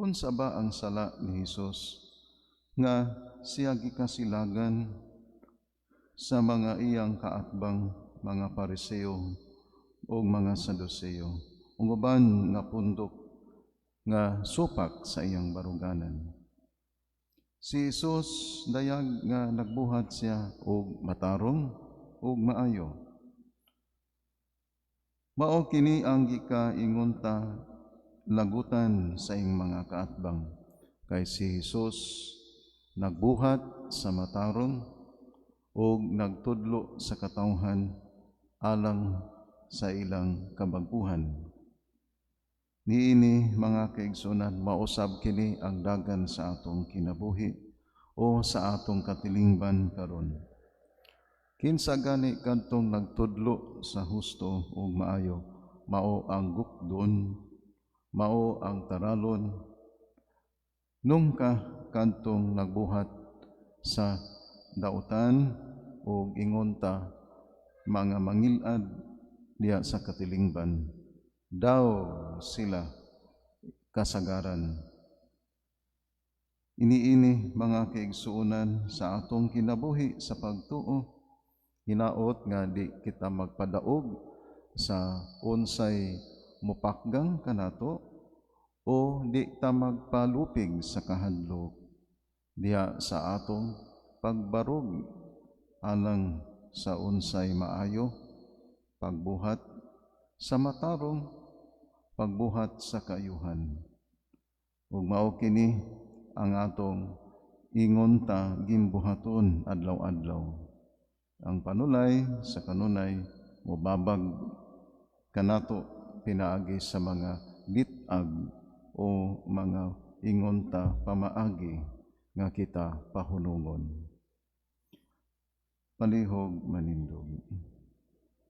Unsa ba ang sala ni Hesus nga siya gikasilagan sa mga iyang kaatbang, mga Pariseo o mga Saduseo, ug uban nga pundok nga supak sa iyang baruganan? Si Jesus, dayag nga nagbuhat siya og matarong ug maayo. Mao kini ang gikaingon ta lagutan sa iyang mga kaatbang, kay si Jesus nagbuhat sa matarong ug nagtudlo sa katawhan alang sa ilang kabag-uhan. Niini, mga kaigsunan, mausab kini ang dagan sa atong kinabuhi o sa atong katilingban karon. Kinsa gani kadtong nagtudlo sa husto ug maayo? Mao ang gukdon, mao ang taralon, nungka kadtong nagbuhat sa dautan ug ingon ta mga mangilad diya sa katilingban. Daw sila kasagaran. Iniini, mga kaigsuonan, sa atong kinabuhi sa pagtuo, hinaot nga di kita magpadaog sa unsay mupakgang kanato o di ta magpalupig sa kahadlok diha sa atong pagbarog alang sa unsay maayo, pagbuhat sa matarong, pagbuhat sa kaayuhan. Ug mao kini ang atong ingon ta gimbuhaton adlaw-adlaw. Ang panulay sa kanunay mobabag kanato pinaagi sa mga lit-ag o mga ingon ta pamaagi nga kita pahunungon. Palihog manindog.